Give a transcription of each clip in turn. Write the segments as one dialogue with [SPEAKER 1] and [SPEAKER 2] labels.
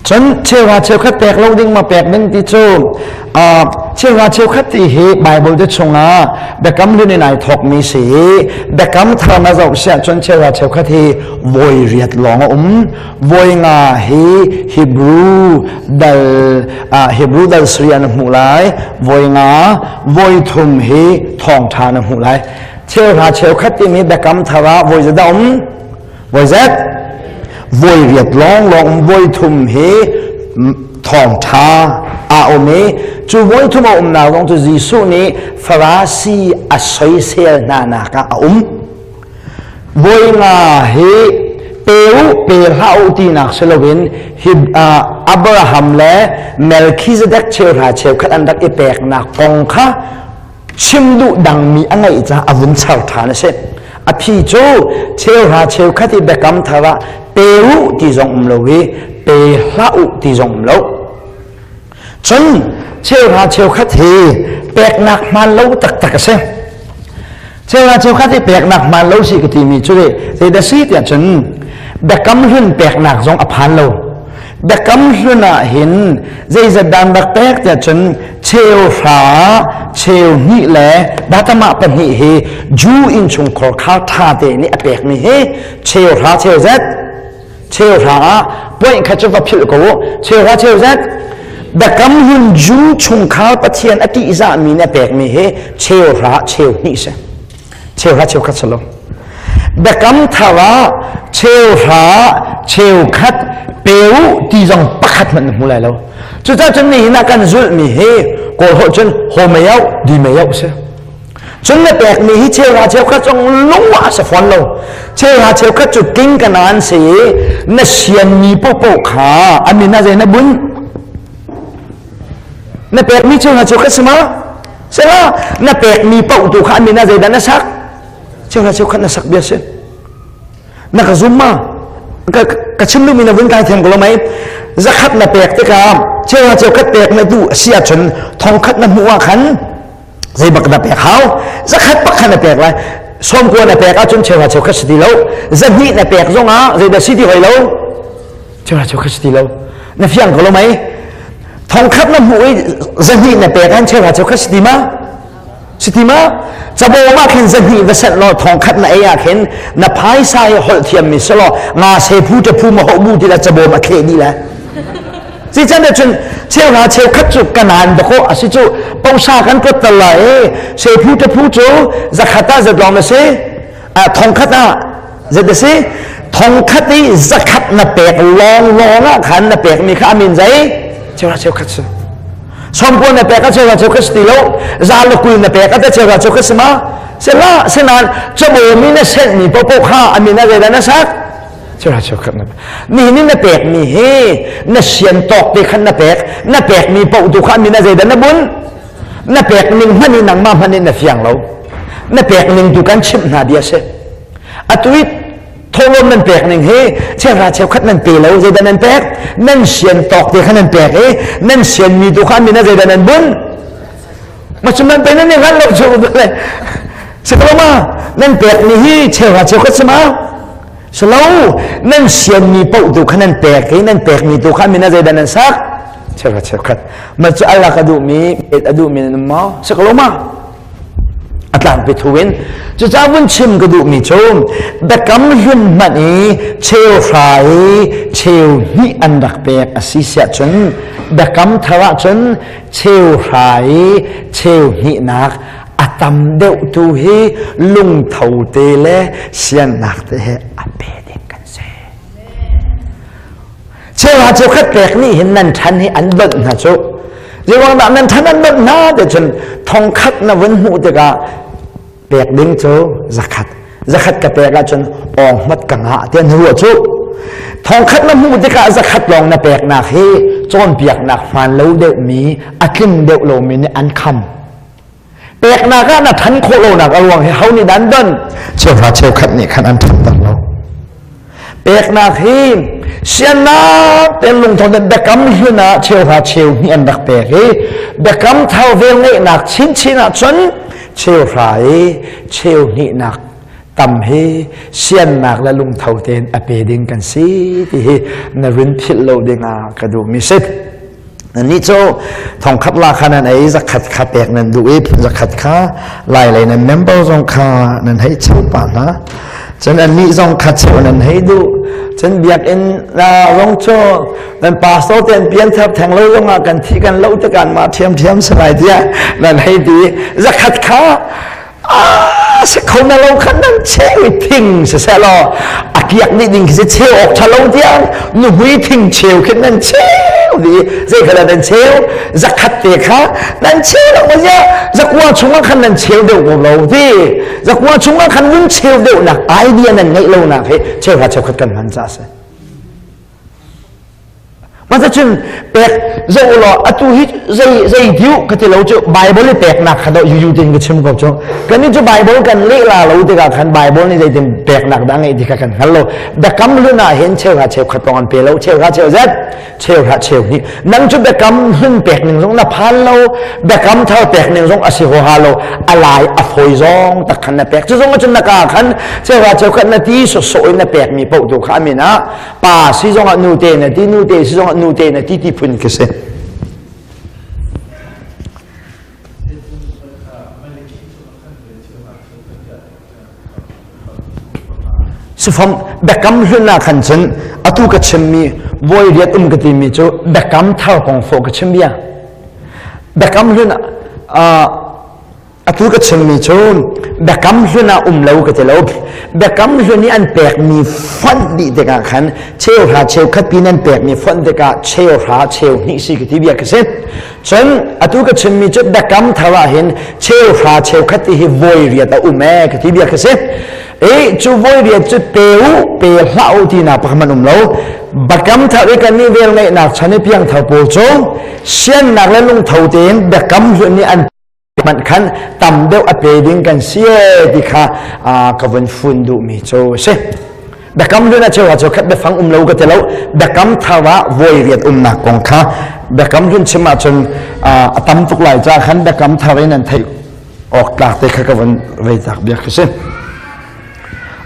[SPEAKER 1] Cun cheuhra cheukhat pek lo ding ma pek ding ti cu cheuhra cheukhat ti hi Bible te chungah biakam hlun in ai thawkmi si i biakam thar na zoh siah cun cheuhra cheukhat hi voi riat lawng a um. Voi nga hi Hebrew dal Hebrew dal sari na hmuh lai. Voi nga voi thum hi thawngṭha na hmuh lai. Cheuhra cheukhat timi biakam thar ah voi zeidah um? Voi zet? Voi riat lawnglawng voi thum hi thawngṭha a um i cu voi thum a umnak zong cu Jesuh nih Farasi a soisel hna nak ah a um. Voi nga hi pe u pe hlah u tinak si loin Abraham le Melchizedek cheuhra cheukhat an rak i peknak kong kha chim duh dangmi a ngeih caah a vun char ṭhan a si. A phi cu cheuhra cheukhat i biakam thar ah pe u ti zong um lo i pe hlah u ti zong um lo. Cun cheuhra cheukhat hi peknak hmaan lo taktak a si. Cheuhra cheukhat hi peknak hmaan lo si ka timi cu zeidah si tiah cun biakam hlun peknak zong a phan lo. Biakam hlun ah hin zeizat dan rak pek tiah cun cheu hra, cheu hnih le datama pahnih hi Jew innchungkhar khar ṭha te nih a pekmi hi cheu hra cheu zet cheu hra ah point kha cu va philh ko u cheu hra cheu zet biakam hlun Jew chungkhar Pathian a ṭihzahmi nih a pekmi hi cheu hra cheu hnih si cheu hra cheu khat si lo biakam thar ah cheu hra cheu khat peu ti zong pakhat hmanh na hmu lai lo cucaah cun nihin ah kan zulhmi hi kawl holh cun ho mei au di mei au si cun na pekmi hi cheu hra cheu khat zong lung ah si fawn lo cheu hra cheu khat cu king ka nan si i na sianmi popo kha amin a zei na bun na pekmi cheu hra cheu khat si ma Sela na pekmi paoh tu kha an min ah zeidah na sak? Cheuhra cheukhat na sak bia si. Na ka zum ma? Ka, ka chim duhmi na vun kai thiam ko lo mei? Zakhat na pek tikah cheuhra cheukhat pek na duh si ahcun thongkhat na hmuh ah khan zei bak na pek hau? Zakhat bak khan na pek lai. Sawmkua na pek ahcun cheuhra cheukhat si ti lo. Zahnih na pek zong ah zeidah si ti hoi lo? Cheuhra cheukhat si ti lo. Na fiang ko lo mei? Thongkhat na hmuh i zahnih na pek an cheuhra cheukhat si ti ma? Si ti ma? Cabo ma khin zahnih va set law thongkhat na ei ah khin na phaisa hi holh thiam mi si law nga se phu te phu ma ho bu ti la cabo ma thle di la. Si chan de chun cheuhra cheukhat cu kanan dako asi cu posa kan pot tal la e se phu te phu cu zakhat ah zatlong na si thongkhat ah zat a si thongkhat i zakhat na pek lawng lawng ah khan na pekmi kha amin zei cheuhra cheukhat si sawmkua na pek a cheuhra cheukhat si ti lo za le kul na pek a te cheuhra cheukhat si ma sela senan chabomi na senhmi popo kha amin a zeidah na sak cheuhra cheukhat na nihin na pekmi hi na sian tawk te khan na pek na pekmi poh tu kha amin a zeidah na bun na pek ning hmanh in nangmah hmanh in na fiang lo na pek ning tu kan chimh hna bia si atu i thawhlawm nan pek ning hi cheuhra cheukhat nan pe lo zeidah nan pek nan sian tawk te kha nan pek i nan sian mi tu kha min a zeidah nan bun ma cu nan pe nan i hngal lo cu le si ko ma nan pek mi hi cheuhra cheukhat si ma si lo nan sian mi paoh tu kha nan pek i nan pek mi tu kha min a zeidah nan sak cheukhat cheukhat ma cu Allah ka duhmi pet a duhmi nan um maw si ko lo ma a tlangpi thu in cucaah vun chim ka duhmi cu biakam hlun hmanh i cheu hra i cheu hnih an rak pek a si siah cun biakam thar ah cun cheu hra i cheu hnihnak a tam deuh tu hi lungtho te le siannak te he a pe ding kan si Cheuhra cheukhat pek nih hin nan ṭhan hi an donh hna cu. Zeiruangdah nan ṭhan an donh hna ti cun thongkhat na vun hmuh tikah pek ding cu zakhat. Zakhat ka pek ahcun awng hmat ka ngah ti an ruah cu. Thongkhat na hmuh tikah zakhat lawng na peknak hi cawnpiaknak hmaan lo deuhmi, a tling deuh lomi nih an kham. Peknak ah na ṭhan khawh lonak a ruang hi ho nih dah an don? Cheuhra cheukhat nih khan an ṭhanter lo. Peknak hi siannak tein lungtho in biakam hlun ah cheuhra cheu hnih an rak pek i biakam thar velngeihnak chinchin ah cun cheuhra i cheu hnihnak Tam hi siannak le lungtho tein a pe ding kan si ti hi na rin philh lo ding ah ka duhmi si. Nannih cu thongkhat la kha nan ei, zakhat kha pek nan duh i zakhat kha lai lei nan member zong kha nan hei cheu pah hna. Cun annih zong kha cheu nan hei duh. Cun biakinn zong cu nan pastor te an pianthar theng lo zong ah kan thi kan lo tikah mah ṭhiamṭhiam si lai tiah nan hei ti. Zakhat kha si kho na lo khan nan cheu i thing siseh law a kiak nih ding khi si cheu awk ṭha lo tiang nuhmui thing cheu khin nan cheu dih zei kha nan cheu zakhat te kha nan cheu lo ma zia zakua chungah khan nan cheu deuh ko lo ti zakua chungah khan vun cheu deuh nak idea nan ngeih lo nak hi cheu hra cheu khat kan hman ca si. Cun pek zoh law atu hi zei zei diu ka ti lo cu Bible i peknak kha do yu tin ka chim ko cu. Kan cu Bible kan leh la lo tikah khan Bible nih zeitin peknak dah ngeih ti kha kan hngal lo. Biakam hlun ah hin cheuhra cheukhat lawng an pe lo, cheuhra cheu zet, cheuhra cheu hnih. Nang cu biakam hlun pek ning zong na phan lo, biakam thar pek ning zong a si huaha lo, a lai a fawi zong tak khan na pek. Cu zong cun na ka khan cheuhra cheukhat na ti sawsawh in na pekmi paoh tu kha amin ah pa si zongah nu te na ti, nu te si zongah nu te na ti ti phun khi si. Sifam biakam hlun ah khan cun atu ka chimmi voi riat um ka timi cu biakam thar kong fawh ka chim bia. Biakam hlun Atu ka chimmi cu biakam hlun ah um lo ka ti lo. Biakam hlun i an pekmi fonh dih tikah khan cheuhra cheukhat pin an pekmi fonh tikah cheuhra cheu hnih si ka ti bia ka si. Cun atu ka chimmi cu biakam thar ah hin cheuhra cheukhat ti hi voi riat a um ee ka ti bia ka si. E cu voi riat cu pe u pe hlah u ti nak pakhat um lo. Biakam thar i kan nih vel ngeihnak chan i piangthar pawl cu siannak le lungtho tein biakam hlun i an hmanh khan tam deuh a pe ding kan si ti kha ka vun fun duhmi cu a si. Biakam hlun ah cheu ah khat biafang um lo ka ti lo. Biakam thar ah voi riat umnak kong kha biakam hlun chim ahcun a tam tuk lai ca khan biakam thar in an theih awk tlak te kha ka vun vei tak biak khi si.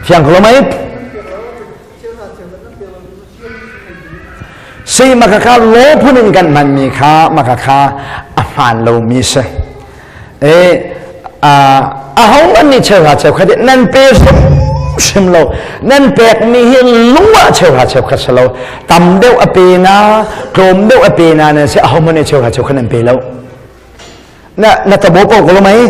[SPEAKER 1] Fiang ko lo mei? Si makaka law phun in kan hmanmi kha makaka a hmaan lomi si. E aho an nih cheuhra cheukhat nan pe hrim lo nan pekmi hi lung ah cheuhra cheukhat si lo tam deuh a pe na tlawm deuh a pe na nan si aho hmanh nih cheuhra cheukhat nan pe lo na na tabo ko ko lo mei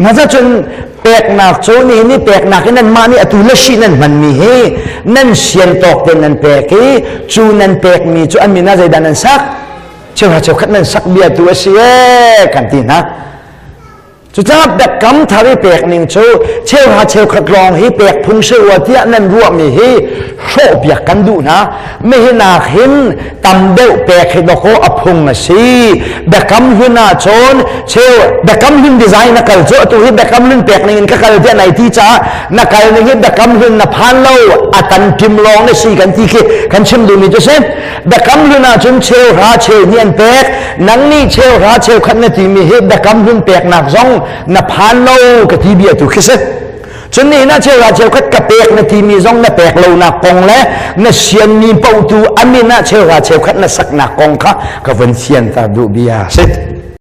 [SPEAKER 1] Maca cun peknak cu nihin ni peknak in nanmah nih atu le shi nan hmanmi hi nan sian tawk tein nan pek i cu nan pekmi cu an min ah zeidah nan sak? Cheuhra cheukhat nan sak bia tu a si ee kan ti hna. Cucaah biakam thar i pek ning cu cheuhra cheukhat lawng hi pek phung si rua tiah nan ruahmi hi hrawhpiak kan duh hna. Mihinak hin tam deuh pek hi dawkaw a phung a si. Biakam hlun ah cun cheu biakam hlun design na kal cu atu hi biakam hlun pek ning in ka kal tiah nai ti caah na kal ning hi biakam hlun na phan lo a tan tim lawng na si kan ti khi kan chim duhmi cu si. Biakam hlun ah cun cheu hra cheu hnih an pek nang nih cheu hra cheu khat na timi hi biakam hlun peknak zong na phan lo ka ti bia tu khi si. Cun nihin ah cheuhra cheukhat ka pek na timi zong na pek lonak kong le na sianmi paoh tu a min ah cheuhra cheukhat na saknak kong kha ka vun fianter duh bia si.